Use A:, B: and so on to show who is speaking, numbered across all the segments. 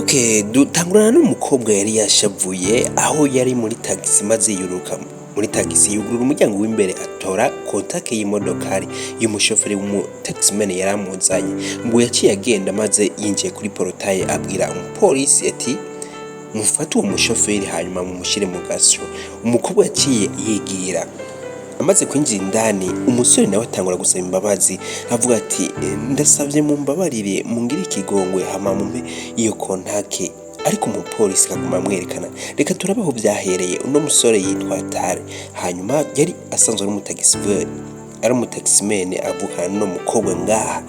A: Okay, dutangurana n'umukobwa yari yashavuye aho yari muri tagisi, maze yuruka muri tagisi, yugurura umuryango w'imbere, atora contact y'imodokari y'umushoferi w'umutaximan yari amuzanye. Ngo yaciye agenda, maze yinjiye kuri portail, abwira umupolisi ati: "Mufate uwo mushoferi, hanyuma mumushyire mu gasho." Umukobwa yaciye yigira. Amaze kwinjira indani, umusore nawe atangura gusaba imbabazi, avuga ati: "Ndasabye mumbabarire, mungire ikigongwe, hama mumpe iyo contact." Ariko umupolisi akaguma amwerekana. Reka turabe aho byahereye. Uno musore yitwa Tare, hanyuma yari asanzwe ari umutagisi, ari umutaximan, avukana n'uno mukobwa ngaha.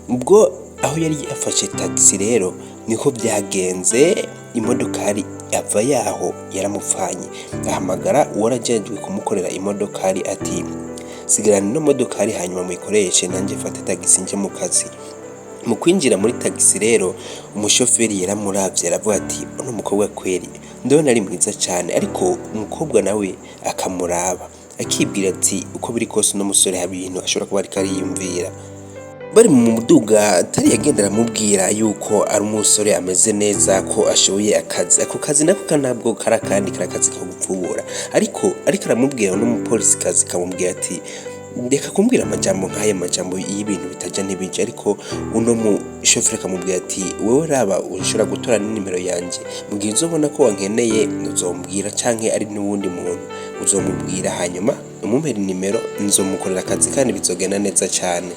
A: Ubwo aho yari yafashe tagisi rero niko byagenze, imodokari ava yaho yaramupfanye. Ahamagara uwarajejwe kumukorera imodokari ati: "Sigarana ino modokari, hanyuma muyikoreshe, nanjye fate tagisi nje mu kazi." Mu kwinjira muri tagisi rero, umushoferi yaramuravye, aravuga ati: "Uno mukobwa kweri ndabona ari mwiza cyane." Ariko umukobwa nawe akamuraba, akibwira ati: "Uko biri kose, uno musore hari ibintu ashobora kuba ariko ariyumvira." Bari mu muduga, Tari yagenda aramubwira yuko ari umusore ameze neza, ko ashoboye akazi. Ako kazi nako ntabwo kari akandi, kari akazi ko gupfubura. Ariko aramubwira, n'umupolisikazi kamubwira ati: "Reka kumbwira amajambo nk'aya, majambo y'ibintu bitaja n'ibija." Ariko uno mushoferi akamubwira ati: "Wewe raba, ushobora gutora n'inimero yanje, mu gihe uzobona ko wankeneye uzombwira, canke ari n'uwundi muntu uzomubwira, hanyuma umumpera inimero, nzomukorera akazi kandi bizogenda neza cane."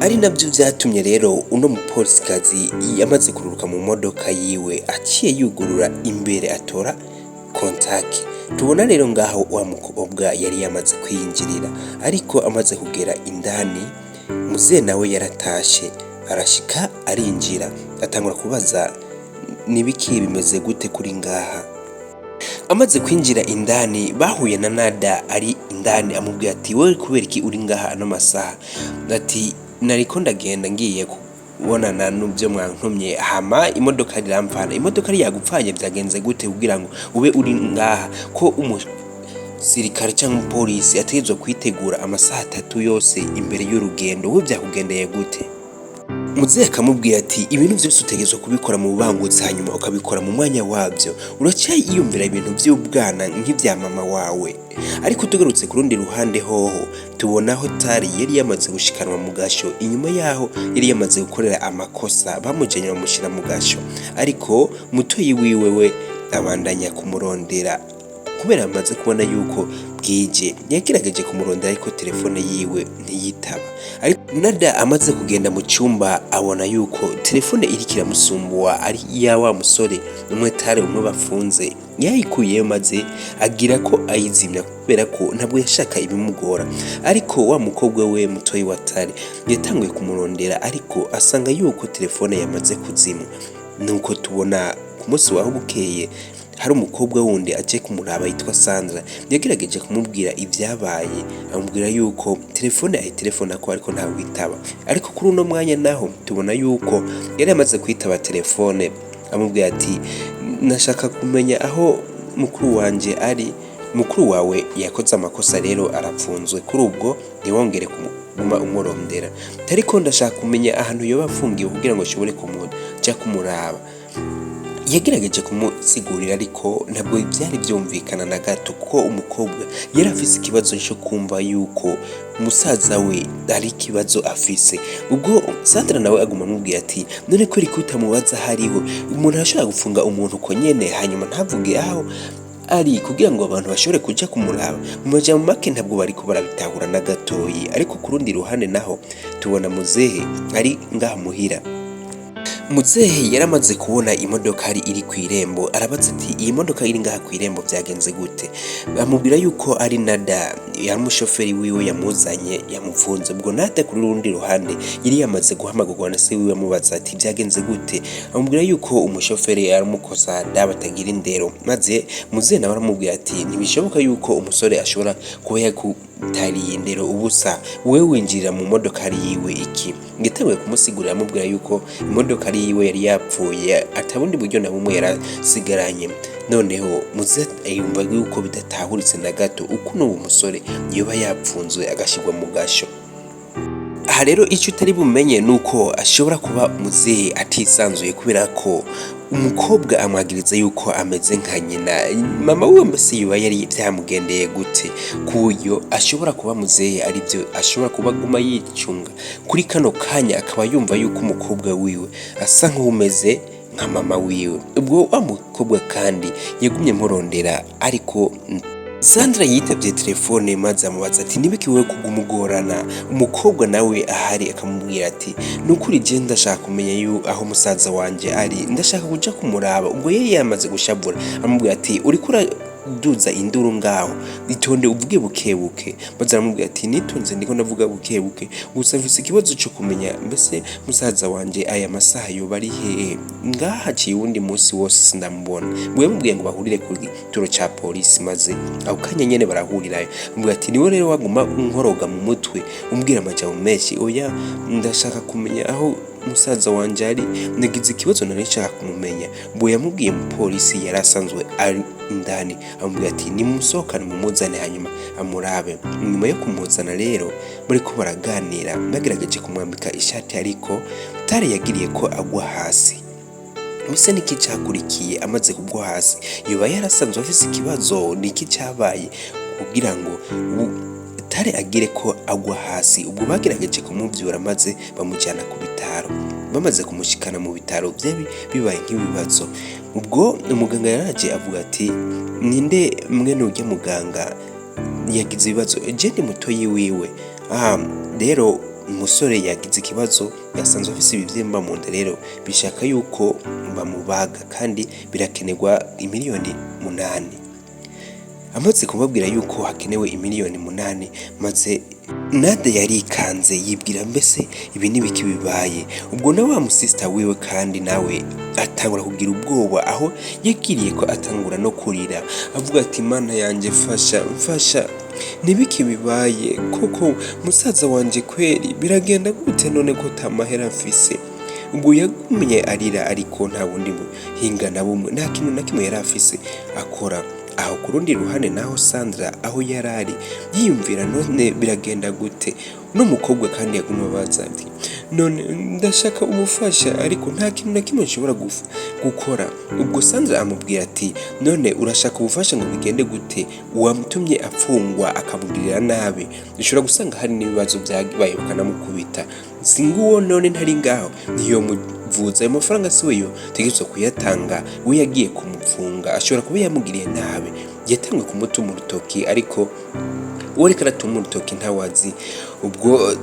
A: Ari nabyo vyatumye rero uno mupolisikazi yamaze kururuka mu modoka yiwe, aciye yugurura imbere, atora contact. Tubona rero ngaho wa mukobwa yari yamaze kwiyinjirira. Ariko amaze kugera indani, muzehe nawe yaratashe, arashika, arinjira, atangura kubaza: "Nibiki? Bimeze gute kuri ngaha?" Amaze kwinjira indani, bahuye na Nada ari indani, amubwira ati: "Wowe kubera iki uri ngaha ano masaha?" Ati: "Nariko ndagenda, ngiye kubonana n'ubyo mwantumye, hama imodoka riramfana." "Imodoka yagupfanye? Byagenze gute kugira ngo ube uri ngaha, ko umusirikare cyangwa umupolisi ategerezwa kwitegura amasaha 3 yose imbere y'urugendo? Wowe byakugendeye gute?" Muzehe akamubwira ati: "Ibintu byose utegerezwa kubikora mu bubangutse, hanyuma ukabikora mu mwanya wabyo. Uracyayiyumvira ibintu by'ubwana nk'ibya mama wawe." Ariko tugarutse ku rundi ruhande hoho, tubona aho Tari yari yamaze gushikanwa mu gasho inyuma yaho yari yamaze gukorera amakosa. Bamujanye bamushyira mu gasho, ariko mutoyi wiwe we abandanya kumurondera kubera amaze kubona yuko bwije. Yagerageje kumurondera, ariko telefone yiwe ntiyitaba. Ariko Nada amaze kugenda mu cyumba, abona yuko telefone iriko iramusumbuwa ari iya wa musore umwe Tare, umwe bafunze. Yayikuyeyo, maze agira ko ayizimya, kubera ko ntabwo yashaka ibimugora. Ariko wa mukobwa we mutoyi wa Tare yatanguye kumurondera, ariko asanga yuko telefone yamaze kuzimwa. Nuko tubona ku munsi waho bukeye, hari umukobwa wundi aje kumuraba yitwa Sandra. Yagerageje kumubwira ibyabaye, amubwira yuko telefone ayitelefona ko ariko ntawitaba. Ariko kuri uno mwanya naho tubona yuko yari amaze kwitaba telefone, amubwira ati: "Nashaka kumenya aho mukuru wanje ari." "Mukuru wawe yakoze amakosa rero arapfunzwe, kuri ubwo ntiwongere kuguma umurondera." "Ariko ndashaka kumenya ahantu yoba afungiwe kugira ngo nshobore kumuja kumuraba." Yagerageje kumusigurira, ariko ntabwo byari byumvikana na gato, kuko umukobwa yari afise ikibazo cyo kumva yuko musaza we ari ikibazo afise. Ubwo Sandra nawe aguma amubwira ati: "None ko utamubaza hariho umuntu arashobora gufunga umuntu uko nyene, hanyuma ntavuge aho ari kugira ngo abantu bashobore kuja kumuraba?" Mu majambo make, ntabwo bariko barabitahura na gatoyi. Ariko ku rundi ruhande naho tubona muzehe ari ngaha muhira. Muzehe yaramaze kubona imodokari iri ku irembo, arabaza ati: "Iyi modoka iri ngaha ku irembo byagenze gute?" Bamubwira yuko ari Nada, yari umushoferi wiwe yamuzanye, yamupfunze. Ubwo Nada kuri rundi ruhande yari yamaze guhamagarwa na se wiwe, amubaza ati: "Byagenze gute?" Amubwira yuko umushoferi ari umukosa da batagira indero. Maze muzehe nawe aramubwira ati: "Ntibishoboka yuko umusore ashobora kuba yakutariye indero ubusa. Wewe winjirira mu modokari yiwe iki?" Yatanguye kumusigurira, amubwira yuko imodokari yiwe yari yapfuye, atabundi buryo na bumwe yarasigaranye. Noneho muzehe yumva yuko bidatahuritse na gato ukuntu uwo musore yoba yapfunzwe, agashyirwa mu gasho. Aha rero icyo utari bumenye ni uko ashobora kuba muzehe atisanzuye, kubera ko umukobwa amwagiriza yuko ameze nka nyina, mama wiwe. Mbese yoba yari byamugendeye gute ku buryo ashobora kuba muzehe aribyo ashobora kuba aguma yicunga kuri kano kanya, akaba yumva yuko umukobwa wiwe asa nk'umeze nka mama wiwe? Ubwo wa mukobwa kandi yagumye murondera, ariko Sandra yitabye telefone maze amubaza ati: "Nibiki wewe kugumugorana?" Umukobwa nawe ahari akamubwira ati: "Nukuri je ndashaka kumenya aho musaza wanje ari, ndashaka kuja kumuraba." Ubwo yari yamaze gushavura, amubwira ati: "Uriko uraduza induru ngaho, itonde uvuge bukebuke." Maze aramubwira ati: "Nitonze, ndiko ndavuga bukebuke, gusa mfise ikibazo co kumenya mbese musaza wanje aya masaha yoba ari hehe. Ngaha haciye uwundi munsi wose sindamubona." Ubwo yamubwiye ngo bahurire ku gituro ca polisi, maze ako kanya nyene barahurirayo. Amubwira ati: "Niwe rero waguma unkoroga mu mutwe, umbwira amajambo menshi. Oya, ndashaka kumenya aho musaza wanje ari, nagize ikibazo, nari nshaka kumumenya." Ubwo yamubwiye umupolisi yari asanzwe ari indani, amubwira ati: "Nimusohokane mumuzane hanyuma amurabe." Nyuma yo kumuzana rero, bariko baraganira, bagerageje kumwambika ishati, ariko Tare yagiriye ko agwa hasi. Mbese niki cakurikiye amaze kugwa hasi? Yoba yarasanzwe afise ikibazo? Niki cabaye kugira ngo Tare agire ko agwa hasi? Ubwo bagerageje kumuvyura maze bamujyana ku bitaro. Bamaze kumushikana mu bitaro, byari bibaye nk'ibibazo. Ubwo umuganga yaraje avuga ati: "Ninde mwene urya muganga yagize ibibazo?" "Je ndi mutoyi wiwe. Ah, rero umusore yagize ikibazo, yasanzwe afise ibivyimba mu nda, rero bishaka yuko bamubaga kandi birakenerwa imiliyoni 8." Amaze kubabwira yuko hakenewe imiliyoni 8, maze Nade yarikanze, yibwira: "Mbese ibi nibiki bibaye?" Ubwo na wa musista wiwe kandi nawe atangura kugira ubwoba, aho yagiriye ko atangura no kurira, avuga ati: "Mana yanjye, mfasha, mfasha, nibiki bibaye koko? Musaza wanje kweri biragenda gute none ko tamahera mfise?" Ubwo yagumye arira, ariko nta bundi buhinga na bumwe, nta kintu na kimwe yari afise akora. Aho ku rundi ruhande naho, Sandra aho yarari yiyumvira: "None biragenda gute?" Uno mukobwa kandi yaguma abaza ati: "None ndashaka ubufasha, ariko nta kintu na kimwe nshobora gukora." Ubwo Sandra amubwira ati: "None urashaka ubufasha ngo bigende gute? Uwamutumye afungwa akamugirira nabi, ushobora gusanga hari n'ibibazo byabaye bakanamukubita. Si nguwo none ntari ngaho, ntiyomuvuza? Ayo mafaranga si we yotegerezwa kuyatanga? We yagiye kumupfunga, ashobora kuba yamugiriye nabi." Yatanguye kumutuma urutoki, ariko uwo ariko aratuma urutoki ntawazi. Ubwo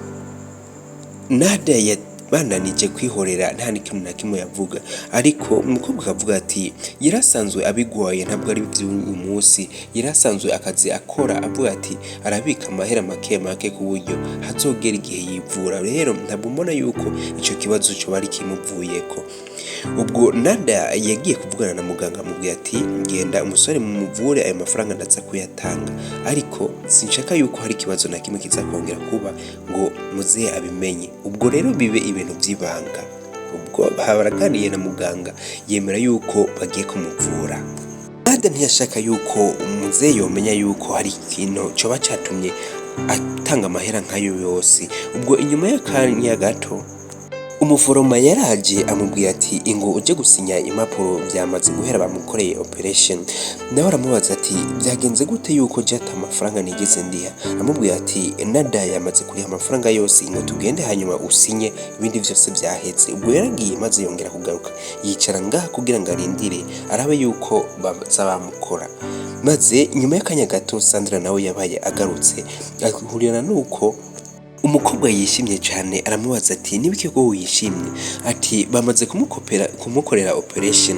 A: Nada yabandanije kwihorera, nta n'ikintu na kimwe yavuga, ariko umukobwa akavuga ati: "Yarasanzwe abigwaye, ntabwo ari ivy'uyu munsi, yarasanzwe akazi akora." Avuga ati arabika amahera make make ku buryo hazogera igihe yivura, rero ntabwo mbona yuko ico kibazo coba ari kimuvuyeko. Ubwo Nada yagiye kuvugana na muganga, amubwira ati: "Genda umusore mumuvure, ayo mafaranga ndaza kuyatanga, ariko sinshaka yuko hari ikibazo na kimwe kiza kongera kuba ngo muzehe abimenye. Ubwo rero bibe ibintu vy'ibanga." Ubwo baraganiye na muganga, yemera yuko bagiye kumuvura. Nada ntiyashaka yuko umuzehe yomenya yuko hari ikintu coba catumye atanga amahera nkayo yose. Ubwo inyuma y'akanya gato, umuforoma yaraje amubwira ati: "Ingo uje gusinya impapuro, vyamaze guhera, bamukoreye operation." Nawe aramubaza ati: "Byagenze gute yuko je ata amafaranga nigeze ndiha?" Amubwira ati: "Nada yamaze kuriha amafaranga yose, ingo tugende hanyuma usinye, ibindi vyose vyaheze." Ubwo yaragiye, maze yongera kugaruka yicara ngaha kugira ngo arindire arabe yuko baza bamukora. Maze nyuma y'akanya gato, Sandra nawe yabaye agarutse, ahurirana nuko umukobwa yishimye cyane. Aramubaza ati: "Nibiki ko wishimye?" Ati: "Bamaze kumukopera, kumukorera operation."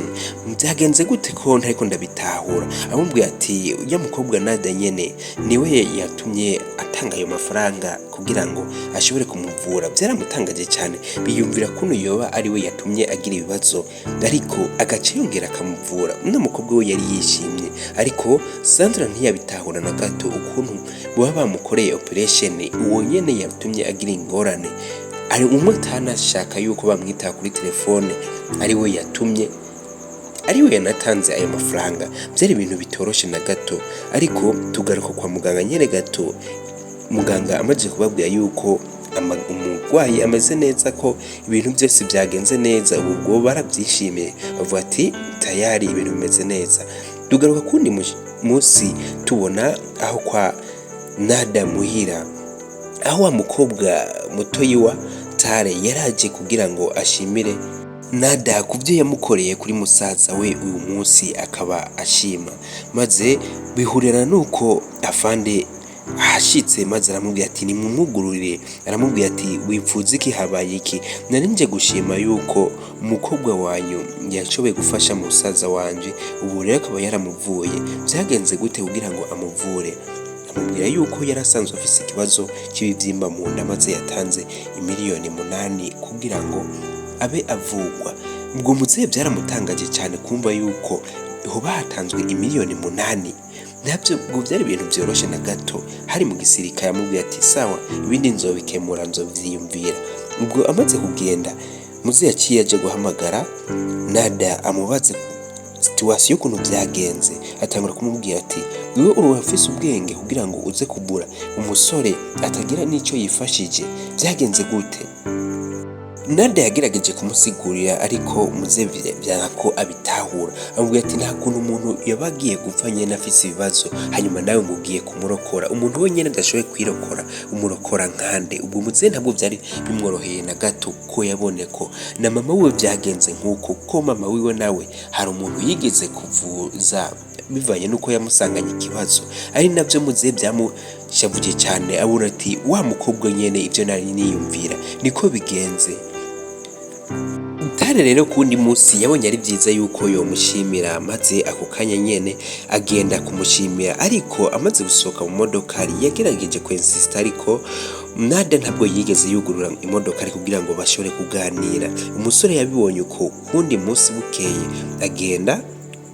A: "Byagenze gute ko ntariko ndabitahura?" Amubwira ati: "Ujya mukobwa Nada nyene niwe yatumye atanga ayo mafaranga kugira ngo ashobore kumuvura." Byaramutangaje cyane, biyumvira kuno yoba ari we yatumye agira ibibazo, ariko agaca yongera akamuvura. Uno mukobwa we yari yishimye, ariko Sandra ntiyabitahura na gato ukuntu baba bamukoreye operation, uwo nyene yatumye agira ingorane, ari umwe atanashaka yuko bamwitaha kuri telefone, ari we yatumye, ari we yanatanze ayo mafaranga. Byari ibintu bitoroshe na gato. Ariko tugaruka kwa muganga nyene gato, muganga amaze kubabwira yuko Umurwayi ameze neza, ko ibintu byose byagenze neza. Ubu ubwo barabyishimiye, bavuga ati tayari ibintu bimeze neza. Tugaruka kundi munsi, tubona aho kwa Nada muhira, aho wa mukobwa mutoyi wa Tare yaraje kugira ngo ashimire Nada ku byo yamukoreye kuri musaza we. Uyu munsi akaba ashima, maze bihurira nuko afande ahashitse, maze aramubwira ati nimumwugururire. Aramubwira ati wipfuza iki? Habaye iki? Nari nje gushima yuko umukobwa wanyu yashoboye gufasha musaza wanje, ubu rero akaba yaramuvuye. Byagenze gute kugira ngo amuvure? Amubwira yuko yari asanzwe afise ikibazo cy'ibibyimba mu nda, maze yatanze imiliyoni 8 kugira ngo abe avugwa. Ubwo muzehe byaramutangaje cyane kumva yuko hoba hatanzwe imiliyoni 8. Ntabyo ubwo byari ibintu byoroshe na gato hari mu gisirikare. Amubwira ati sawa, ibindi nzobikemura, nzovyiyumvira. Ubwo amaze kugenda, muzehe yaciye aje guhamagara Nada, amubaze situation y'ukuntu byagenze. Atangura kumubwira ati wewe urafise ubwenge kugira ngo uze kugura umusore atagira n'icyo yifashije? Byagenze gute? Nada yagerageje kumusigurira, ariko muzehe vyanka ko abitahura. Amubwira ati nta kuntu umuntu yaba agiye gupfa nyene afise ibibazo, hanyuma nawe ngo ugiye kumurokora. Umuntu wenyene adashoboye kwirokora, umurokora nkande? Ubwo muzehe ntabwo vyari bimworoheye na gato, ko yabone ko na mama wiwe vyagenze nk'uko, ko mama wiwe nawe hari umuntu yigeze kuvuza bivanye n'uko yamusanganye ikibazo. Ari navyo muzehe byamushavuje cyane, abona ati wa mukobwa nyene, ivyo nari niyumvira niko bigenze. Tare rero kundi munsi yabonye ari byiza yuko yomushimira, maze ako kanya nyene agenda kumushimira. Ariko amaze gusohoka mu modokari, yagerageje kwensista, ariko Nada ntabwo yigeze yugurura imodokari kugira ngo bashobore kuganira. Umusore yabibonye uko, kundi munsi bukeye agenda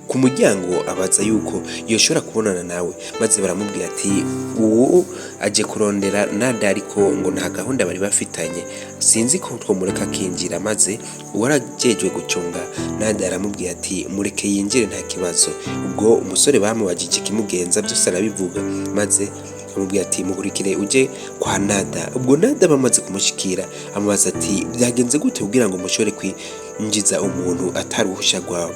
A: ku muryango abaza yuko yoshobora kubonana nawe, maze baramubwira ati uwo aje kurondera Nada, ariko ngo nta gahunda bari bafitanye, sinzi ko twomureka akinjira. Maze uwarajejwe gucunga Nada aramubwira ati mureke yinjire, nta kibazo. Ubwo umusore bamubajije ikimugenza, byose arabivuga, maze amubwira ati mukurikire uje kwa Nada. Ubwo Nada bamaze kumushikira, amubaza ati byagenze gute kugira ngo mushobore kwinjiza umuntu atari uruhusha rwawe?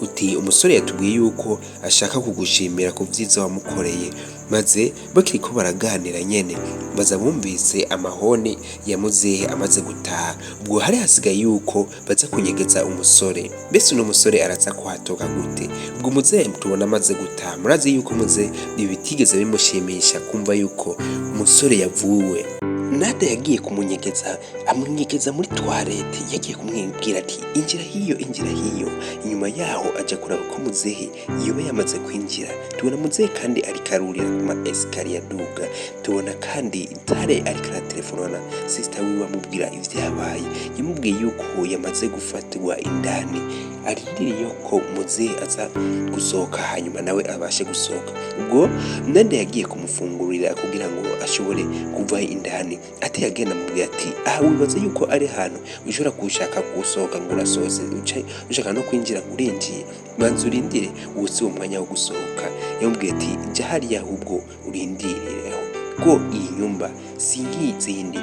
A: Uti umusore yatubwiye yuko ashaka kugushimira ku vyiza wamukoreye. Maze bakiriko baraganira nyene, baza bumvise amahoni ya muzehe amaze gutaha. Ubwo hari hasigaye yuko baza kunyegeza umusore. Mbese uno musore araza kuhatoka gute? Ubwo muzehe tubona amaze gutaha. Murazi yuko muzehe ibi bitigeze bimushimisha, kumva yuko umusore yavuwe. Nada yagiye kumunyegeza, amunyegeza muri toilette. Yagiye kumwibwira ati injira hiyo, injira hiyo. Inyuma yaho aja kuraba ko muzehe yoba yamaze kwinjira. Tubona muzehe kandi ariko arurira ku ma escalier aduga. Tubona kandi Tare ariko aratelefonwa na sister wiwe, amubwira ivyabaye. Yamubwiye yuko yamaze gufatirwa indani, arindiriye ko muzehe aza gusohoka, hanyuma nawe abashe gusohoka. Ubwo Nada yagiye kumufungurira kugira ngo ashobore kuva indani. Ati yagenda amubwira ati aha wibaza yuko ari ahantu ushobora gushaka gusohoka ngo urasohotse, ushaka no kwinjira ngo urinjiye? Banza urindire, ubu si uwo mwanya wo gusohoka. Yamubwiye ati jya hariya ahubwo urindirireho, ko iyi nyumba si nk'izindi.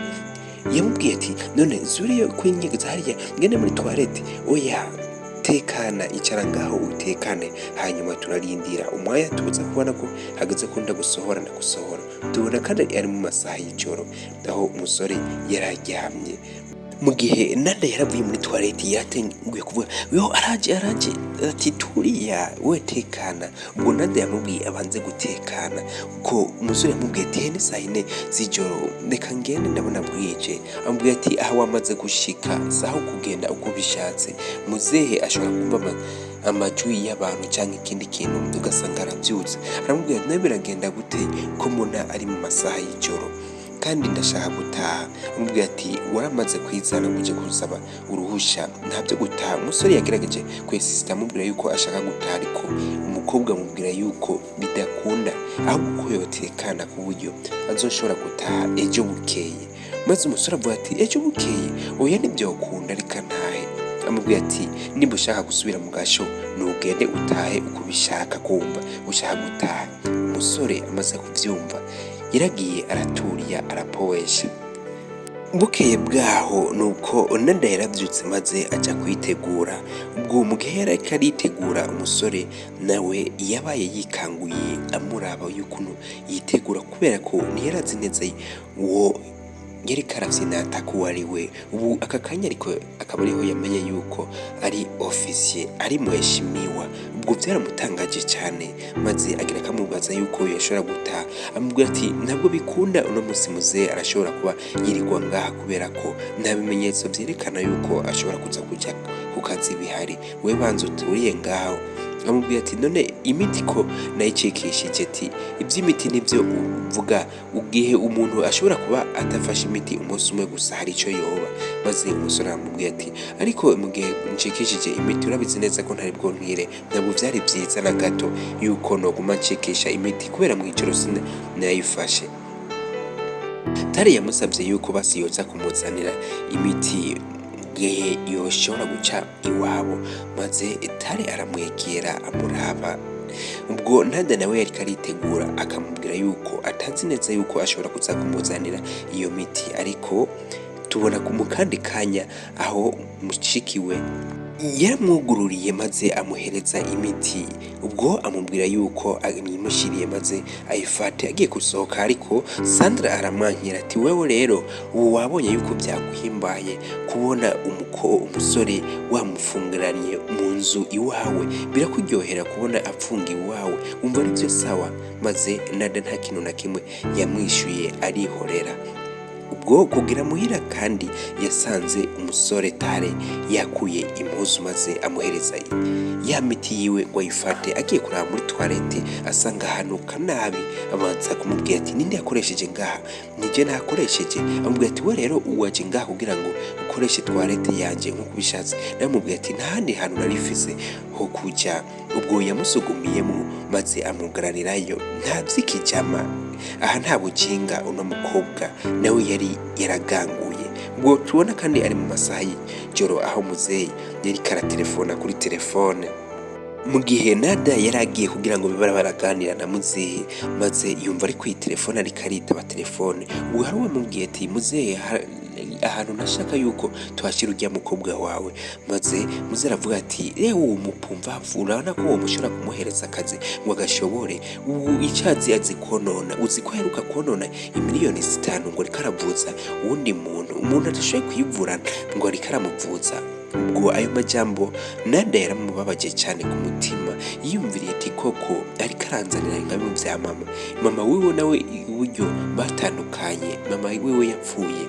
A: Yamubwiye ati none nsubire kwinyegeza hariya, ngende muri toilette? Oya, tekana, icara ngaho utekane, hanyuma turarindira umwanya tuza kubona ko hageze ko ndagusohora, ndagusohora. Tubona kandi ari mu masaha y'ijoro, aho umusore yararyamye. Mu gihe Nada yaravuye muri toilette, yaratenguye kuvuga yo araje, araje, ati turiya we tekana. Ubwo Nada yamubwiye abanze gutekana, ko umusore yamubwiye ati hene saa 4 z'ijoro, reka ngende, ndabona bwije. Amubwiye ati aha wamaze gushika, saho kugenda uko ubishatse. Muzehe ashobora kumva amajwi y'abantu cyangwa ikindi kintu, ugasanga arabyutse. Aramubwira ati nawe biragenda gute ko mbona ari mu masaha y'ijoro kandi ndashaka gutaha? Amubwira ati waramaze kwizana ngo uje gusaba uruhusha, ntabyo gutaha. Umusore yagerageje kwesisita, amubwira yuko ashaka gutaha, ariko umukobwa amubwira yuko bidakunda, ahubwo ko yotekana ku buryo azoshobora gutaha ejo bukeye. Maze umusore avuga ati ejo bukeye? Oya, ntibyokunda, reka ntahe. Amubwira ati niba ushaka gusubira mu gasho, nugende utahe uko ubishaka, kumva ushaka gutaha. Umusore amaze kuvyumva, yaragiye araturiya, arapowesha. Bukeye bwaho nuko Nada yaravyutse maze aja kwitegura. Ubwo mu gihe yariko aritegura, umusore nawe yabaye yikanguye amuraba y'ukuntu yitegura, kubera ko ntiyarazi neza uwo yariko aravyinata ko uwo ari we. Ubu aka kanya ariko akaba ariho yamenye yuko ari ofisiye, ari mheshimiwa. Ubwo vyaramutangaje cane, maze agira akamubaza yuko yoshobora gutaha. Amubwira ati: "Ntabwo bikunda, uno musi muzehe arashobora kuba yirirwa ngaha, kubera ko nta bimenyetso vyerekana yuko ashobora kuza kuja ku kazi bihari. We banza uturiye ngaho." Amubwira ati: "None imiti ko nayicikishije?" Ati: "Ivy'imiti nivyo uvuga, igihe umuntu ashobora kuba atafashe imiti umunsi umwe gusa hari ico yoba." Maze umusore aramubwira ati: "Ariko mu gihe ncikishije imiti, urabizi neza ko ntari bwonkire, ntabwo vyari vyiza na gato yuko noguma ncikisha imiti, kubera mw'ijoro sinayifashe." Tare yamusavye yuko basi yoza kumuzanira imiti gihe yoshobora guca iwabo, maze Tare aramwegera amuraba. Ubwo Nada nawe yariko aritegura, akamubwira yuko atazi neza yuko ashobora kuza kumuzanira iyo miti. Ariko tubona mu kandi kanya aho mushikiwe yaramwugururiye maze amuhereza imiti. Ubwo amubwira yuko ayimushiriye maze ayifate. Agiye gusohoka, ariko Sandra aramwankira ati: "Wewe rero ubu wabonye yuko vyaguhimbaye kubona umusore wamufungiranye mu nzu iwawe, birakuryohera kubona apfungiwe iwawe, wumva ari vyo sawa?" Maze Nada nta kintu na kimwe yamwishuye, arihorera. Ubwo kugira muhira kandi yasanze umusore Tare yakuye impuzu maze amuhereza ya miti yiwe ngo ayifate. Agiye kuraba muri toilette asanga hanuka nabi, abanza kumubwira ati: "Ninde yakoresheje ngaha?" "Nije nakoresheje." Amubwira ati: "We rero waje ngaha kugira ngo ukoreshe toilette yanje nk'uko ubishatse?" Nawe amubwira ati: "Nta handi hantu nari mfise ho kuja." Ubwo yamusugumiyemo maze amugaranirayo. Nta vy'ikijama aha, nta bukinga, uno mukobwa nawe yari yaraganguye. Ubwo tubona kandi ari mu masaha y'ijoro, aho muzeyi yariko aratelefona kuri telefone, mu gihe Nada yari agiye kugira ngo babe baraganira na muzehe, maze yumva ari kuri telefone, ariko aritaba telefone. Ubwo hari uwamubwiye ati: "Muzehe, ahantu nashaka yuko tuhashyira urya mukobwa wawe." Maze muzehe aravuga ati: "Rewe uwo mupumvavu, urabona ko uwo mushobora kumuhereza akazi ngo agashobore? Ubu icazi azi konona. Uzi ko aheruka konona imiliyoni 5 ngo ariko aravuza uwundi muntu, umuntu adashoboye kwivura ngo ariko aramuvuza?" Ubwo ayo majambo Nada yaramubabaje cyane ku mutima. Yiyumviriye ati: "Koko ariko aranzanira nka bimwe vya mama." Mama wiwe nawe uburyo batandukanye, mama wiwe yapfuye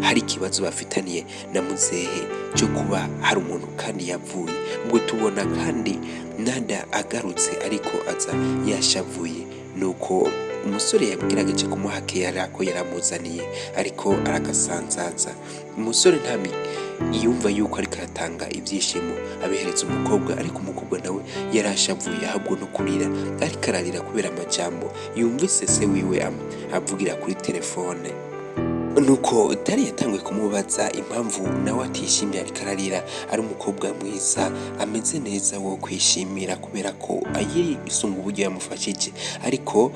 A: hari ikibazo bafitaniye na muzehe cyo kuba hari umuntu kandi yavuye. Ubwo tubona kandi Nada agarutse, ariko aza yashavuye, nuko umusore yagerageje kumuha keya ko yaramuzaniye, ariko aragasanzaza. Umusore nta yumva yuko ariko aratanga ibyishimo abihereza umukobwa, ariko umukobwa nawe yarashavuye, ahubwo no kurira ariko ararira kubera amajambo yumvise se wiwe avugira kuri telefone. Nuko Tari yatanguye kumubaza impamvu nawe atishimye, ariko ararira, ari umukobwa mwiza ameze neza wo kwishimira, kubera ko ayisunga uburyo yamufashije. Ariko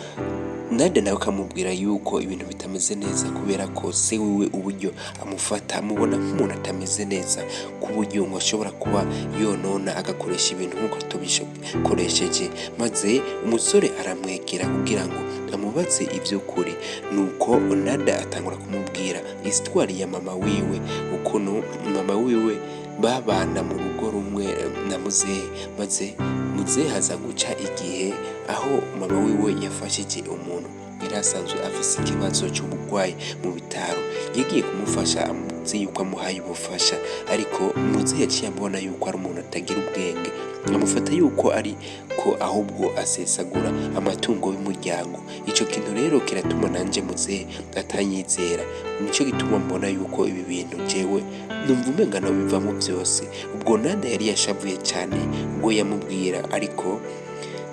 A: Nada nawe akamubwira yuko ibintu bitameze neza, kubera ko se wiwe uburyo amufata amubona nk'umuntu atameze neza, ku buryo ngo ashobora kuba yonona agakoresha ibintu nk'uko atobikoresheje. Maze umusore aramwegera kugira ngo amubaze ivy'ukuri. Nuko Nada atangura kumubwira histoire ya mama wiwe, ukuntu mama wiwe babana mu rugo rumwe na muzehe, maze muzehe aza guca igihe aho mama wiwe yafashije umuntu yari asanzwe afise ikibazo c'uburwayi mu bitaro. Yagiye kumufasha amuzi yuko amuhaye ubufasha, ariko muzehe yaciye abona yuko ari umuntu atagira ubwenge, amufata yuko ari ko ahubwo asesagura amatungo y'umuryango. "Ico kintu rero kiratuma nanje muzehe atanyizera, nico gituma mbona yuko ibi bintu jewe numva umenga nobivamwo vyose." Ubwo Nada yari yashavuye cane ubwo yamubwira, ariko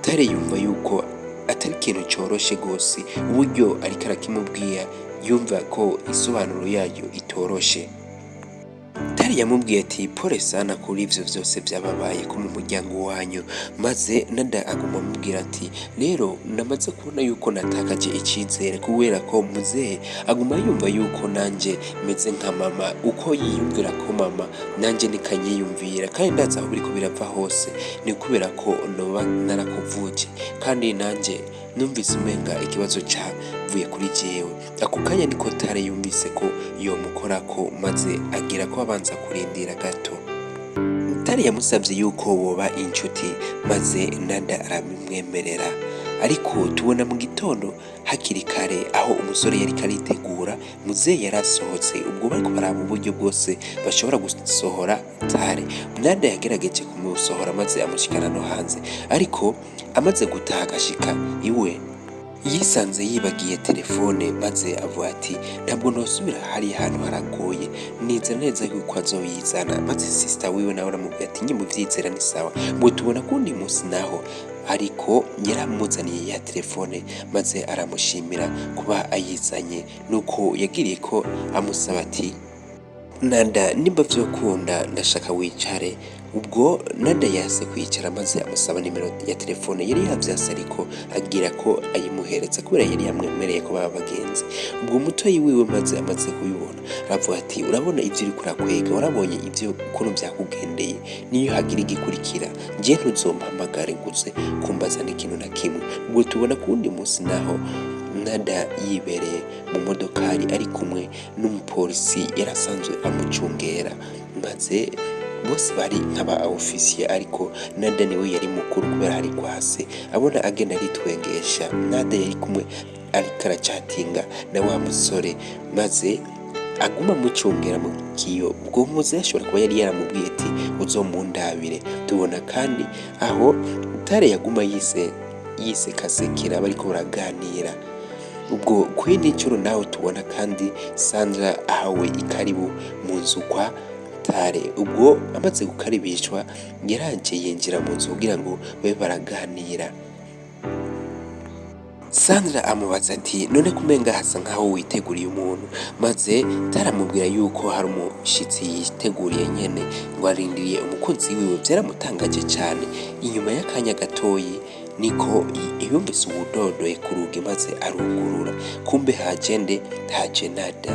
A: Tare yumva yuko atari ikintu coroshe gose uburyo ariko arakimubwira, yumva ko isobanuro yayo itoroshe. Tari yamubwiye ati pole sana kuri ivyo vyose vyababaye ko mu muryango wanyu, maze Nada aguma amubwira ati rero namaze kubona yuko natakaje icizere kubera ko muzehe aguma yumva yuko nanje meze nka mama, uko yiyumvira ko mama nanje nikanyiyumvira, kandi ndazi aho biriko birava hose ni kubera ko noba narakuvuje, kandi nanje numvise umenga ikibazo cavuye kuri jewe. Ako kanya niko Tare yumvise ko yomukorako, maze agira ko abanza kurindira gato. Tare yamusavye yuko boba inshuti, maze Nada arabimwemerera. Ariko tubona mu gitondo hakiri kare aho umusore yariko aritegura, muzehe yarasohotse, ubwo bariko baraba uburyo bwose bashobora gusohora Tare. Nada yagerageje kumusohora maze amushikana no hanze, ariko amaze gutaha agashika iwe yisanze yibagiye telefone, maze avuga ati ntabwo nosubira hariya hantu haragoye, nizera neza yuko azoyizana. Maze sister wiwe nawe aramubwira ati nyimba uvyizera ni sawa. Ngo tubona kuwundi musi naho ariko yaramuzaniye ya telefone, maze aramushimira kuba ayizanye, nuko yagiriye ko amusaba ati Nada nimba vyokunda ndashaka wicare. Ubwo Nada yase kwicara, maze amusaba nimero ya telefone yari yavyase, ariko agira ko ayimuhereza kubera yari yamwemereye ko baba bagenzi. Ubwo mutoyi wiwe maze amaze kubibona aravuga ati urabona ivyo uriko urakwega, warabonye ivyo ukuntu vyakugendeye, niyo hagira igikurikira nje ntuzompamagare ngo uze kumbaza n'ikintu na kimwe. Ubwo tubona kuwundi musi naho Nada yibereye mu modokari ari kumwe n'umupolisi yarasanzwe amucungera, maze bose bari nk'aba ofisiye, ariko Nada niwe yari mukuru kubera hari kwase abona agenda aritwengesha. Nada yari kumwe ariko aracatinga na wa musore, maze aguma amucungera mu kiyo. Ubwo muzehe ashobora kuba yari yaramubwiye ati uzomundabire. Tubona kandi aho Tare yaguma yisekasekera bariko baraganira. Ubwo kwindi ncuro nawe tubona kandi Sandra ahawe ikaribu mu nzu kwa Tare. Ubwo amaze gukaribishwa yaraje yinjira mu nzu kugira ngo babe baraganira. Sandra amubaza ati none kumenga hasa nkaho witeguriye umuntu, maze Tare amubwira yuko hari umushitsi yiteguriye nyene ngo arindiriye umukunzi wiwe. Vyaramutangaje cane. Inyuma y'akanya gatoyi niko yumvise uwudodoye ku rugi, maze arugurura, kumbe haje nde? Haje Nada.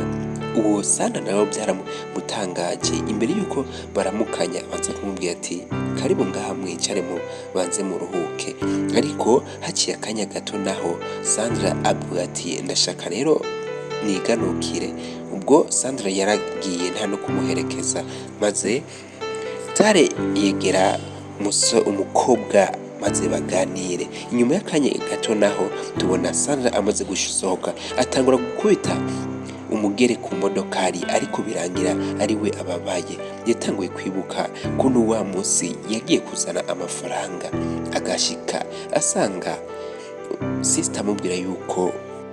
A: Uwo Sandra nawe byaramutangaje, imbere yuko baramukanya abanza kumubwira ati karibu ngaha mwicare banze muruhuke. Ariko haciye akanya gato naho Sandra avuga ati ndashaka rero niganukire. Ubwo Sandra yaragiye nta no kumuherekeza, maze Tare yegera umukobwa maze baganire. Inyuma y'akanya gato naho tubona Sandra amaze gusohoka atangura gukubita umugere ku modokari, ariko birangira ari we ababaye. Yatanguye kwibuka kuno wa musi yagiye kuzana amafaranga, agashika asanga sister amubwira yuko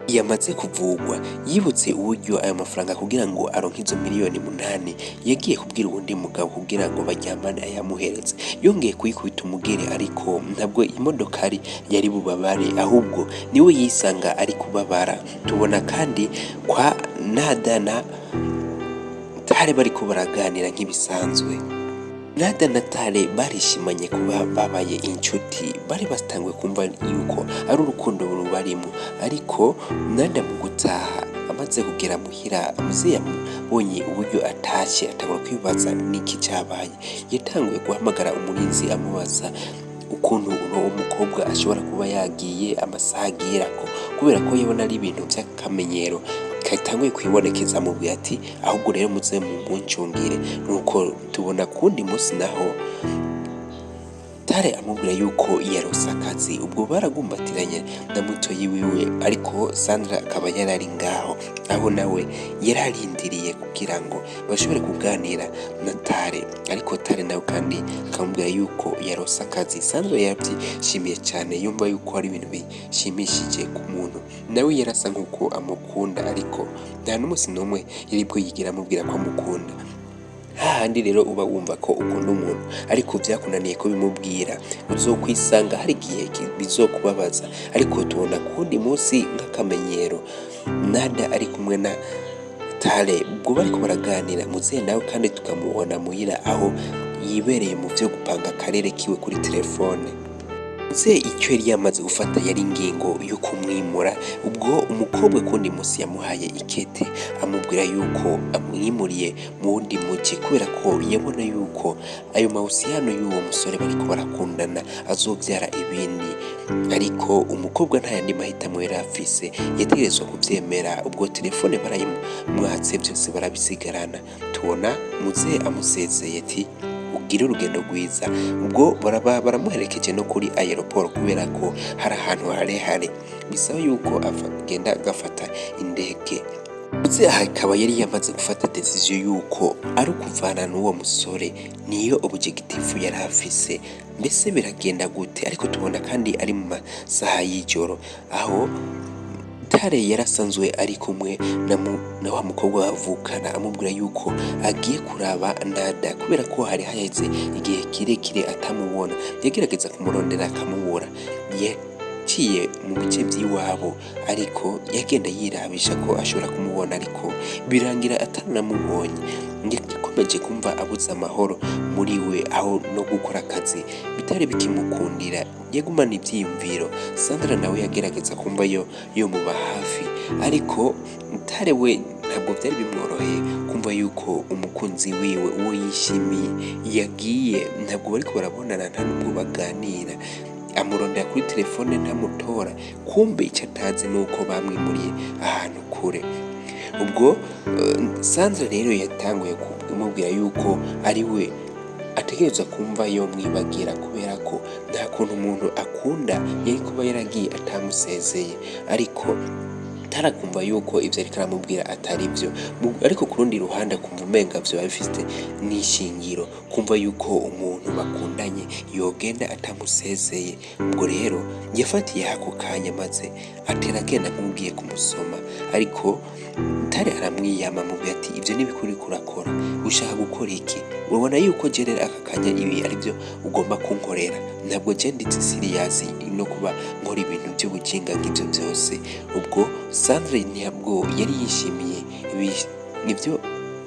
A: yamaze kuvugwa. Yibutse uburyo ayo mafaranga kugira ngo aronke izo miliyoni 8 yagiye kubwira uwundi mugabo kugira ngo baryamane ayamuhereze. Yongeye kuyikubita umugere, ariko ntabwo imodokari yari bubabare, ahubwo niwe yisanga ari kubabara. Tubona kandi kwa Nada na Tare bariko baraganira nk'ibisanzwe. Nada na Tare barishimanye kuba babaye inshuti, bari batanguye kumva yuko ari urukundo rubarimo. Ariko Nada mu gutaha amaze kugera muhira, muzehe yamubonye uburyo atashye atangura kwibaza niki cabaye. Yatanguye guhamagara umurinzi amubaza ukuntu uno mukobwa ashobora kuba yagiye amasaha agirako, kubera ko yabona ari ibintu vy'akamenyero katanguye kwibonekeza. Amubwira ati ahubwo rero muze mumuncungire. Nuko tubona kuwundi musi naho Tare amubwira yuko yarose akazi. Ubwo baragumbatiranye na mutoyi wiwe, ariko Sandra akaba yarari ngaho aho nawe yararindiriye kugira ngo bashobore kuganira na Tare, ariko Tare nawe kandi akamubwira yuko yarose akazi. Sandra yaravyishimiye cane, yumva yuko ari ibintu bishimishije ku muntu nawe yarasa nkuko amukunda, ariko nta n'umusi n'umwe yari bwo yigera amubwira ko amukunda. Hahandi rero uba wumva ko ukunda umuntu ariko vyakunaniye kubimubwira, uzokwisanga hari igihe bizokubabaza. Ariko tubona kuwundi musi nk'akamenyero Nada ari kumwe na Tare ubwo bariko baraganira, muzehe nawe kandi tukamubona muhira aho yibereye mu vyo gupanga akarere kiwe kuri telefone. Muzehe icyo yari yamaze gufata yari ingingo yo kumwimura. Ubwo umukobwa kundi musi yamuhaye ikete amubwira yuko amwimuriye mu wundi muji, kubera ko yabona yuko ayo mahusiyano y'uwo musore bariko barakundana azovyara ibindi. Ariko umukobwa nta yandi mahitamo yari afise, yategerezwa kuvyemera. Ubwo telefone barayimwatse, vyose barabisigarana. Tubona muzehe amusezeye ati: "Ugire urugendo rwiza." Ubwo baraba baramuherekeje no kuri aéroport, kubera ko hari ahantu harehare bisaba yuko agenda agafata indege. Muzehe akaba yari yamaze gufata décision yuko ari ukuvana n'uwo musore, niyo objectif yari afise. Mbese biragenda gute? Ariko tubona kandi ari mu masaha y'ijoro, aho Tare yarasanzwe ari kumwe na wa mukobwa bavukana, amubwira yuko agiye kuraba Nada, kubera ko hari haheze igihe kirekire atamubona. Yagerageza kumurondera akamubura. Yaciye mu bice vy'iwabo, ariko yagenda yirabisha ko ashobora kumubona, ariko birangira atanamubonye. Yakomeje kumva abuze amahoro muri we, aho no gukora akazi bitari bikimukundira, yagumana ivyiyumviro. Sandra nawe yagerageza kumva yo yomuba hafi, ariko Tare we ntabwo vyari bimworoheye kumva yuko umukunzi wiwe, uwo yishimiye, yagiye. Ntabwo bariko barabonana, nta nubwo baganira. Amurondera kuri telefone ntamutora. Kumbe ico atazi nuko bamwimuriye ahantu kure. Ubwo Sandra rero yatanguye kumubwira yuko ari we ategerezwa kumva yomwibagira, kubera ko nta kuntu umuntu akunda yari kuba yaragiye atamusezeye. Ariko tarakumva yuko ivyo ariko aramubwira atari vyo, ariko ku rundi ruhande akumva umenga vyoba bifise n'ishingiro, kumva yuko umuntu bakundanye yogenda atamusezeye. Ubwo rero yafatiye ako kanya maze atera agenda nk'ugiye kumusoma, ariko Tare aramwiyama, amubwira ati: "Ivyo n'ibiki uriko urakora? Ushaka gukora iki? Urabona yuko je rero aka kanya ibi arivyo ugomba kunkorera? Ntabwo je ndi serious no kuba nkora ibintu vy'ubujinga nk'ivyo vyose." Ubwo Sandra ntabwo yari yishimiye ivyo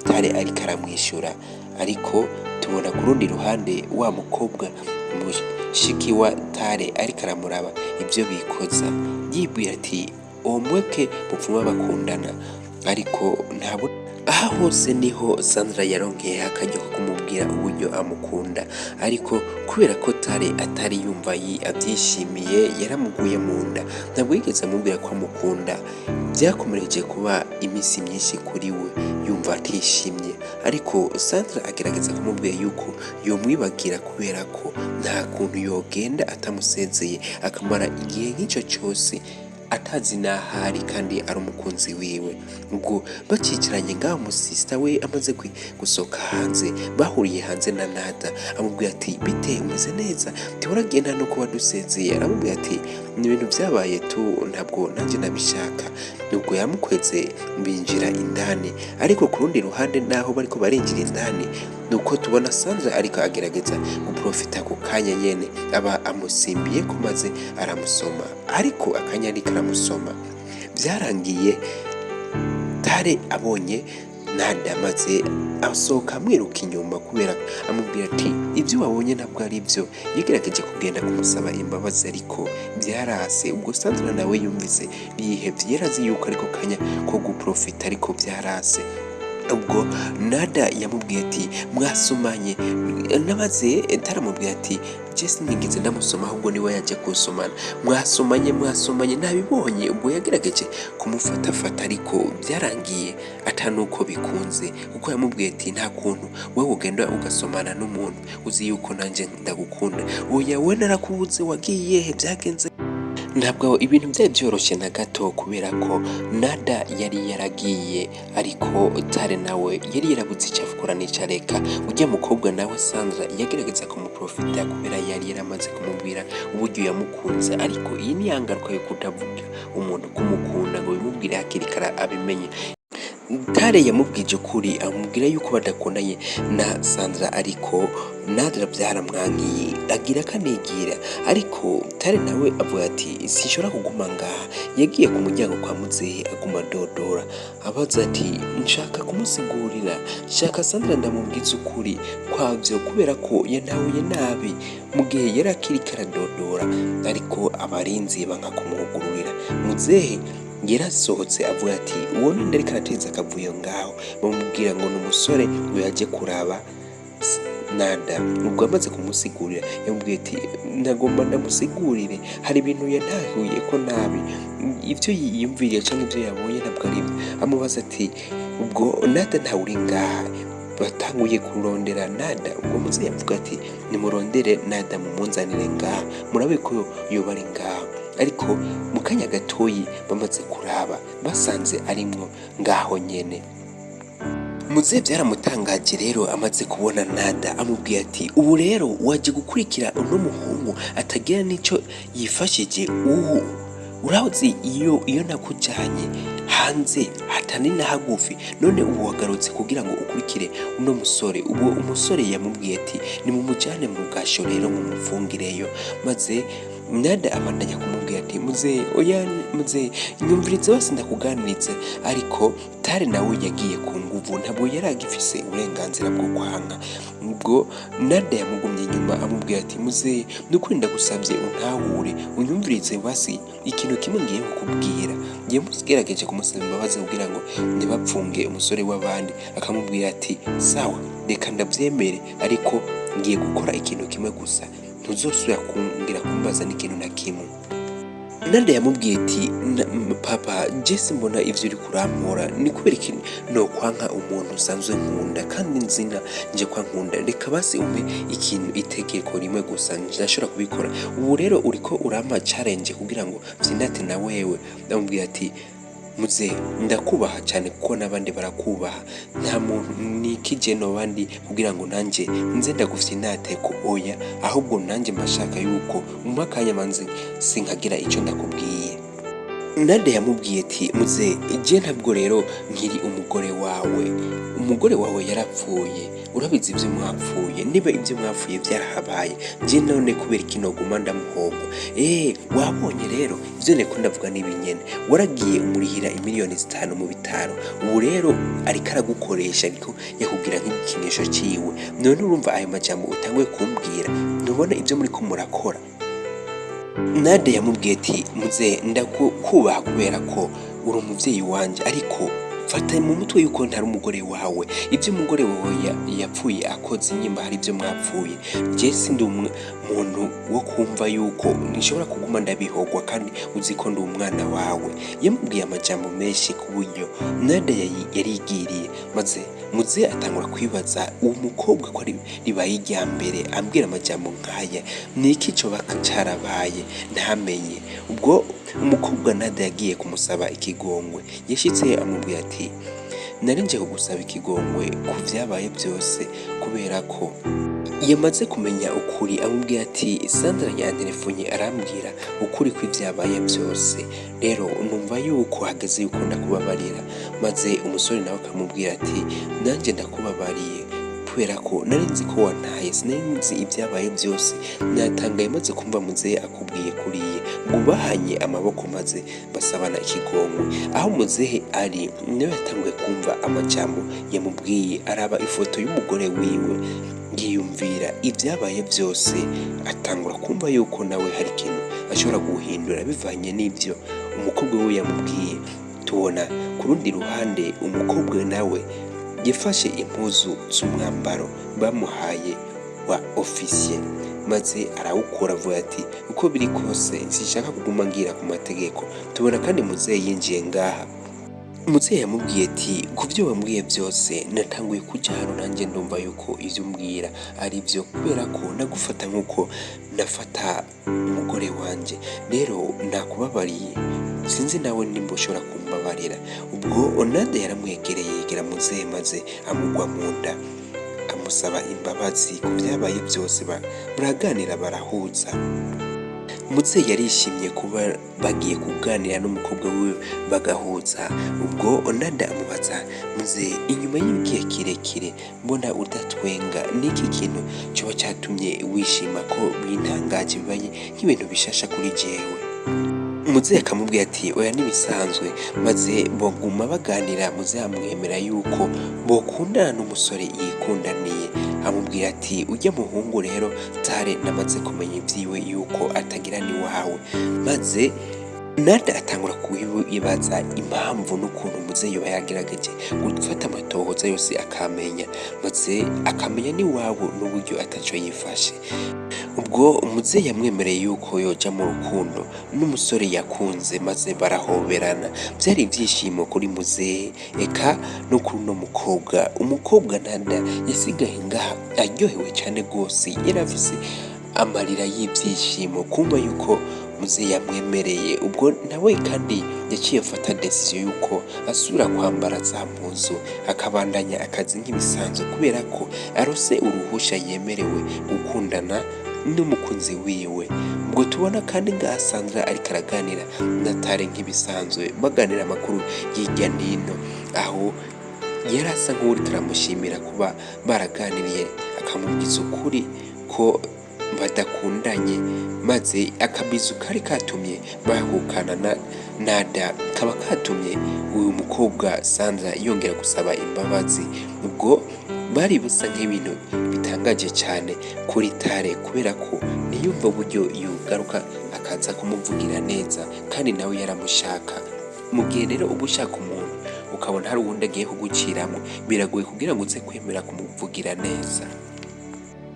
A: Tare ariko aramwishura, ariko tubona ku rundi ruhande wa mukobwa mushiki wa Tare ariko aramuraba ivyo bikoza, yibwira ati: "Omweke bupfuma bakundana." Ariko ntabwo aha hose niho Sandra yaronkeye akaryo ko kumubwira uburyo amukunda, ariko kubera ko Tare atari yumva avyishimiye, yaramuguye mu nda, ntabwo yigeze amubwira ko amukunda. Vyakomereje kuba iminsi myinshi kuri we yumva atishimye, ariko Sandra agerageza kumubwira yuko yomwibagira, kubera ko nta kuntu yogenda atamusezeye, akamara igihe nk'ico cose atazi n'ahari kandi ari umukunzi wiwe. Ubwo bacicaranye ngaho, umusista we amaze gusohoka hanze, bahuriye hanze na Nada. Amubwira ati: "Bite, umeze neza? Ntiwaragenda no kuba dusezeye?" Aramubwira ati: "Ni ibintu vyabaye tu, ntabwo nanje nabishaka." Nubwo yamukweze binjira indani, ariko ku rundi ruhande naho bariko barinjira indani, nuko tubona Sandra ariko agerageza guprofita ako kanya nyene, aba amusimbiye ko maze aramusoma. Ariko akanya ariko aramusoma, vyarangiye Tare abonye Nada, maze asohoka amwiruka inyuma, kubera amubwira ati: "Ibyo wabonye ntabwo ari byo." Yagerageje kugenda kumusaba imbabazi, ariko byarase. Ubwo Sandra nawe yumvise yihevye, yarazi yuko ariko kanya ko guprofita, ariko byarase. Ubwo Nada yamubwiye ati: "Mwasomanye?" Namaze taramubwiye ati: "Je sinigeze ndamusoma, ahubwo niwe yaje kunsomana." "Mwasomanye, mwasomanye, nabibonye." Ubwo yagerageje kumufatafata, ariko byarangiye atanuko bikunze, kuko yamubwiye ati: "Nta kuntu wewe ugenda ugasomana n'umuntu uzi yuko nanje ndagukunda. Oya, we narakubuze, wagiye he? Byagenze?" Ntabwo ibintu byari byoroshye na gato, kubera ko Nada yari yaragiye, ariko Tare nawe yari yarabuze icyo akora n'icyo areka. Ujya mukobwa nawe Sandra yagerageza kumuprofita, kubera yari yaramaze kumubwira uburyo yamukunze. Ariko iyi ni ya ngaruka yo kutavuga umuntu kumukunda ngo bimubwire hakiri kare abimenye. Tare yamubwije ukuri, amubwira yuko badakundanye na Sandra, ariko Nadra byaramwankiye agira akanigira. Ariko Tare nawe avuga ati sinshobora kuguma ngaha. Yagiye ku muryango kwa muzehe aguma adodora, abaza ati nshaka kumusigurira, nshaka Sandra ndamubwiza ukuri kwavyo kubera ko yantahuye nabi. Mu gihe yari akiriko aradodora, ariko abarinzi banka kumwugururira. Muzehe yarasohotse avuga ati uwo ninde ariko arateza akavuyo ngaho? Bamubwira ngo ni umusore ngo yaje kuraba Nada. Ubwo amaze kumusigurira yamubwiye ati ndagomba ndamusigurire, hari ibintu yantahuye ko nabi, ivyo yiyumviriye canke ivyo yabonye ntabwo ari byo. Amubaza ati ubwo Nada ntawe uri ngaha? Batanguye kurondera Nada. Ubwo muzehe yavuga ati nimurondere Nada mumunzanire ngaha, murabe ko yoba ari ngaha. Ariko mu kanya gatoyi bamaze kuraba basanze arimwo ngaho nyene. Muzehe byaramutangaje rero amaze kubona Nada, amubwiye ati ubu rero waje gukurikira uno muhungu atagira n'ico yifashije? Ubu urazi iyo nakujanye hanze hatari na hagufi, none ubu wagarutse kugira ngo ukurikire uno musore. Ubu umusore yamubwiye ati nimumujane mu gasho rero mumufungireyo. Maze Nada abandanya kumubwira ati muzehe, oya muzehe, nyumvirize basi ndakuganirize. Ariko Tare nawe yagiye ku nguvu, ntabwo yari agifise uburenganzira bwo kwanka. Ubwo Nada yamugumye inyuma amubwira ati muzehe, nukuri ndagusavye untahure, unyumvirize basi ikintu kimwe ngiye kukubwira. Yagerageje kumusaba imbabazi kugira ngo ntibapfunge umusore w'abandi, akamubwira ati sawa, reka ndavyemere, ariko ngiye gukora ikintu kimwe gusa, ntuzosubira kumbwira kumbaza n'ikintu na kimwe. Nada yamubwiye ati papa, je simbona ivyo uriko urampora, ni kubera iki nokwanka umuntu usanzwe nkunda kandi nzina nje kwa nkunda? Reka basi umpe ikintu, itegeko rimwe gusa, ndashobora kubikora. Ubu rero uriko urampa challenge kugira ngo vyinate na wewe. Ndamubwira ati muzehe, ndakubaha cyane kuko n'abandi barakubaha, nta muntu nikije nobandi kugira ngo nanje nze ndagufyinate ko oya, ahubwo nanjye mbashaka yuko umpa akanya manze sinkagira ico ndakubwiye. Nada yamubwiye ati muzehe, je ntabwo rero nkiri umugore wawe, umugore wawe yarapfuye, urabizi ibyo mwapfuye, niba ibyo mwapfuye byarahabaye, je none kubera iki noguma ndamuhogwa? Wabonye rero ivyo niko ndavuga n'ibinyene, waragiye umurihira imiliyoni 5 mu bitaro, ubu rero ariko aragukoresha, ariko yakubwira nk'igikinisho ciwe. None urumva ayo majambo utanguye kumbwira, ntubona ibyo muriko murakora? Nade yamubwiye ati muzehe, ndakubaha kubera ko uri umuvyeyi wanje, ariko fata mu mutwe yuko ntari umugore wawe. Ibyo umugore wawe yapfuye akoze, nyimba hari ibyo mwapfuye, je sindi umuntu wo kumva yuko nshobora kuguma ndabihogwa kandi uzi ko ndi umwana wawe. Yamubwiye amajambo menshi ku buryo Nada yarigiriye, maze muzehe atangura kwibaza uwo mukobwa ko ari ribaye irya mbere ambwira amajambo nk'aya, ni iki coba carabaye ntamenye? Ubwo umukobwa Nada yagiye kumusaba ikigongwe, yashitse amubwira ati nari nje kugusaba ikigongwe ku vyabaye byose, kubera ko yamaze kumenya ukuri. Amubwira ati Sandra yanterefonye arambwira ukuri kw'ivyabaye byose, rero numva yuko hageze yuko ndakubabarira. Maze umusore nawe akamubwira ati nanjye ndakubabariye kubera ko nari nzi ko wantaye, sinari nzi ibyabaye byose, natangaye maze kumva muzehe akubwiye kuriye. Ngo bahanye amaboko maze basabana ikigongwe. Aho muzehe ari niwe yatanguye kumva amajambo yamubwiye, araba ifoto y'umugore wiwe, yiyumvira ibyabaye byose, atangura kumva yuko nawe hari ikintu ashobora guhindura bivanye n'ibyo umukobwa we yamubwiye. Tubona ku rundi ruhande umukobwa nawe yafashe impuzu z'umwambaro bamuhaye wa ofisiye, maze arawukura avuga ati uko biri kose sinshaka kuguma ngira ku mategeko. Tubona kandi muzehe yinjiye ngaha. Muzehe yamubwiye ati ku byo wambwiye byose natanguye kuja hano, nanjye ndumva yuko ivyo umbwira ari byo, kubera ko nagufata nk'uko nafata umugore wanje, rero nakubabariye, sinzi nawe nimba ushobora kumbabarira. Ubwo Onade yaramwegereye yegera muzehe maze amugwa mu nda, amusaba imbabazi ku byabaye byose, baraganira barahuza. Umuzehe yarishimye kuba bagiye kuganira n'umukobwa wiwe bagahuza. Ubwo Nada amubaza: "Muzehe, inyuma y'igihe kirekire mbona udatwenga, niki kintu coba catumye wishima, ko bintangaje, bibaye nk'ibintu bishasha kuri jewe?" Muzehe akamubwira ati: "Oya, ntibisanzwe." Maze baguma baganira. Muzehe amwemera yuko bokundana n'umusore yikundaniye. Amubwira ati: "Ujya muhungu rero Tare, namaze kumenya ivyiwe yuko atagira n'iwawe." Maze Nada atangura kubibaza impamvu n'ukuntu muzehe yoba yagerageje gufata amatohoza yose akamenya, maze akamenya n'iwabo n'uburyo ataco yifashe. Ubwo umuzehe yamwemereye yuko yoja mu rukundo n'umusore yakunze, maze barahoberana. Vyari ivyishimo kuri muzehe, eka no kuri uno mukobwa. Umukobwa Nada yasigaye ngaha aryohewe cane gose, yari afise amarira y'ivyishimo kumva yuko muzehe yamwemereye. Ubwo nawe kandi yaciye afata décision yuko asubira kwambara za mpuzu, akabandanya akazi nk'ibisanzwe, kubera ko arose uruhusha, yemerewe gukundana n'umukunzi wiwe. Ubwo tubona kandi ngaha Sandra ariko araganira na Tare nk'ibisanzwe, baganira amakuru hirya nino, aho yari asa nk'uwuriko aramushimira kuba baraganiriye, akamubwiza ukuri ko badakundanye, maze akabizu kari katumye bahukana na Nada kaba katumye uyu mukobwa Sandra yongera gusaba imbabazi. Ubwo bari bisa nk'ibintu bitangaje cyane kuri Tare, kubera ko ntiyumva uburyo yugaruka akaza kumuvugira neza kandi nawe yaramushaka. Mu gihe rero uba ushaka umuntu, ukabona hari uwundi agiye kuguciramo, biragoye kugira ngo uze kwemera kumuvugira neza.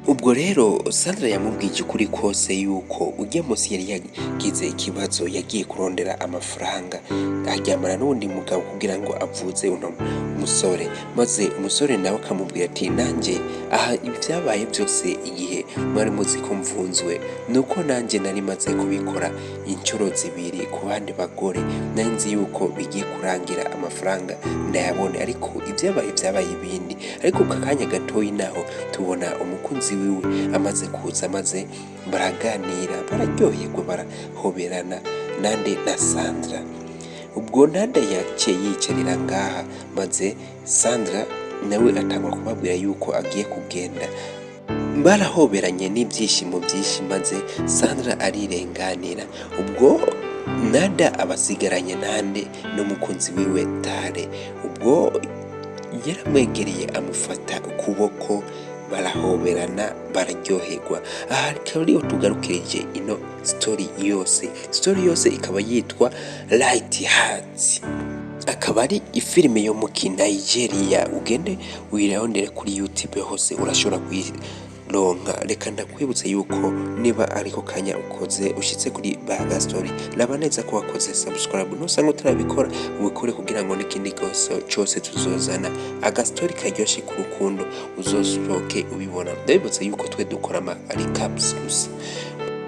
A: Ubwo rero Sandra yamubwije ukuri kose yuko ujya munsi yari yagize ikibazo, yagiye kurondera amafaranga, aryamana n'uwundi mugabo kugira ngo avuze uno musore. Maze umusore nawe akamubwira ati: "Nanjye aha ibi vyabaye byose igihe mwari muzi ko mvunzwe, nuko nanjye nari maze kubikora inshuro zibiri ku bandi bagore. Nari nzi yuko bigiye kurangira amafaranga ndayabone, ariko ibyabaye byabaye ibindi." Ariko ku kanya gatoyi naho tubona umukunzi wiwe amaze kuza, maze baraganira, bararyoherwa, barahoberana nande na Sandra. Ubwo Nada yaciye yicarira ngaha, maze Sandra nawe atangura kubabwira yuko agiye kugenda. Barahoberanye n'ibyishimo byinshi, maze Sandra arirenganira. Ubwo Nada abasigaranye nande? N'umukunzi wiwe Tare. Ubwo yaramwegereye, amufata ukuboko, barahoberana, bararyoherwa. Aha akaba ariho tugarukirije ino story yose. Story yose ikaba yitwa Light Heart, akaba ari ifilime yo mu Nigeria. Ugende uyirondere kuri YouTube hose, urashobora kuyironka. Reka ndakwibutse yuko niba ariko kanya ukoze ushitse kuri Baga Story, raba neza ko wakoze subscribe. Nusanga utarabikora, ubikore kugira ngo n'ikindi cose tuzozana agastori karyoshe ku rukundo uzosohoke ubibona. Ndabibutse yuko twe dukora ama recaps gusa.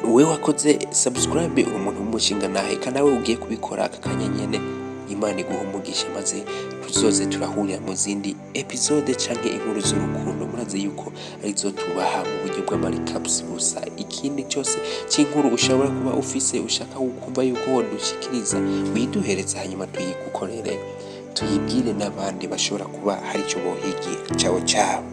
A: We wakoze subscribe, uri umuntu w'umushinga nahe, nawe ugiye kubikora aka kanya nyene, Imana iguha umugisha. Maze tuzoze turahurira mu zindi episode canke inkuru z'urukundo. Murazi yuko arizo tubaha mu buryo bw'ama recaps gusa. Ikindi cyose cy'inkuru ushobora kuba ufise, ushaka kumva yuko wodushikiriza, uyiduhereza, hanyuma tuyigukorere, tuyibwire n'abandi bashobora kuba hari icyo bohigira. Ciao ciao.